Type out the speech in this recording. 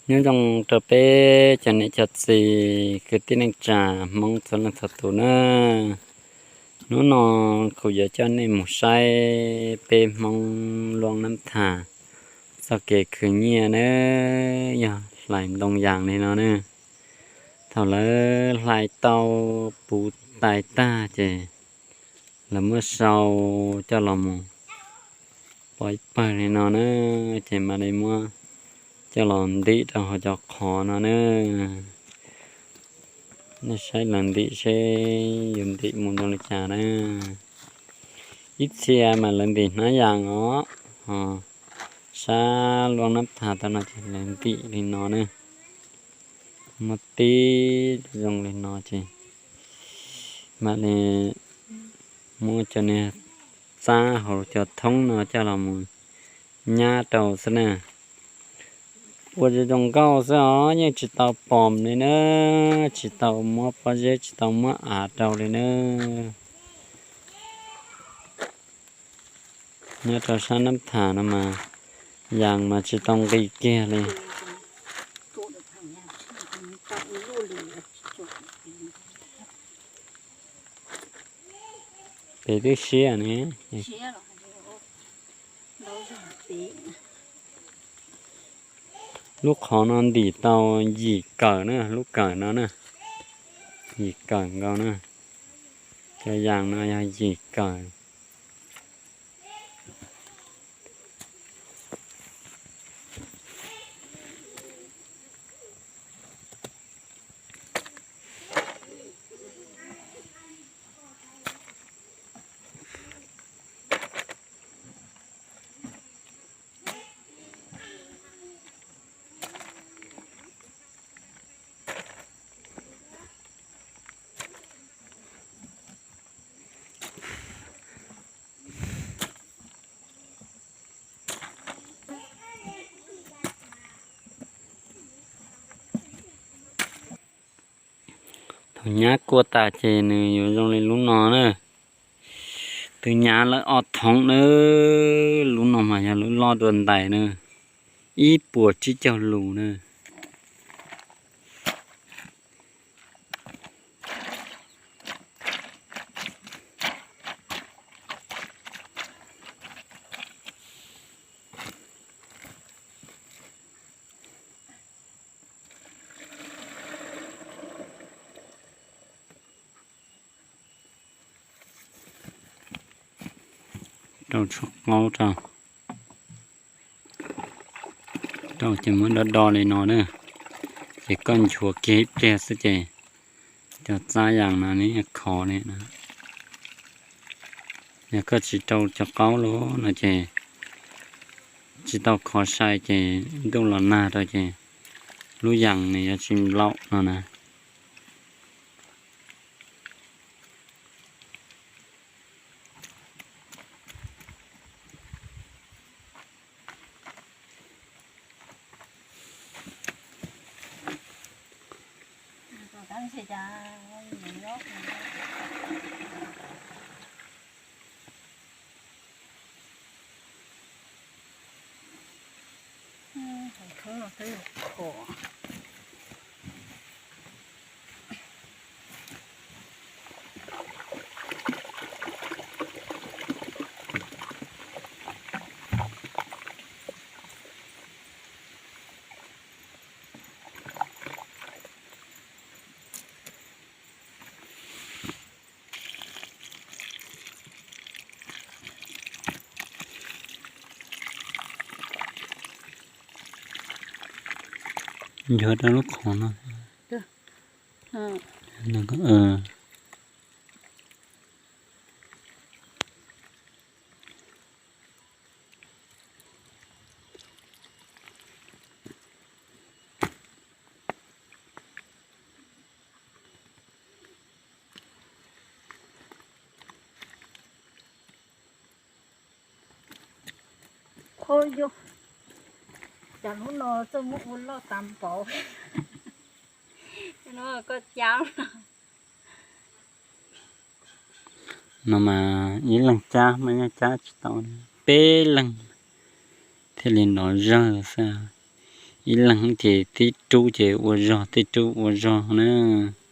Nyob zoo rau peb cov niam cov txiv kwv tij neej tsa Hmoob txhua leej txhua tus na. Hnub no kuv yuav coj nej mus saib peb Hmoob Luam Nab Thas txoj kev khwv nyiaj na, yog hlais ntoo yas li no na. Thaum lawv hlais tau puv tais tag ces lawv muab sau coj los mus pov ib pawg li no na, ces mam li muab coj los ntim rau hauv cov qhov no na. Nej saib lawv ntim seb yuav ntim mus zoo li cas na. Ib txhia mas lawv ntim hnab yas os, ho sab Luam Nab Thas tau no ces lawv ntim li no na. Muab tib zoo li no ces mam li muab cov niag txab hauv cov thoob no coj los mus nyab rau xwb na. Ua zoo zoo nkauj xwb os, yeej tsis tau pom li na, tsis tau muab pob zeb tsis tau muab av rau li na. Nyob rau sab Nab Thas no mas yas mas tsis tau nqis kiag li. Pem twb siab ne. Lub qhov no ntim tau yim kawm na, lub kawm no na, yim kawm nkaus na. Cov yas no yog yim kawm. Thaum nyab kua tas ces nws yuav zoo li lub no na. Twb nyab lawm ob thoov na, lub no mas yog lub loj dua ntais na, ib puas tsib caug lus na. Rau tshuaj qaub rau, rau ces muab do do li no na, ces koj nchuav kiag ib pliag xwb ces cov txab yas no nws khov li na. Yog koj tsis rau cov qaub lawm no ces tsis tau khov sai ces ntuj los nag rau ces lub yas nws yuav tsis nplaum no na. Nchuav rau lub qhov no. Qhov yog, cas hnub no txawj muab ua loj tas npaum. Koj cab. No mas ib leeg cab mas yeej cab tsis tau, peb leeg thiaj li nrov zawg xwb. Ib leeg ces tib rub ces ua zog, tib rub ua zog nab.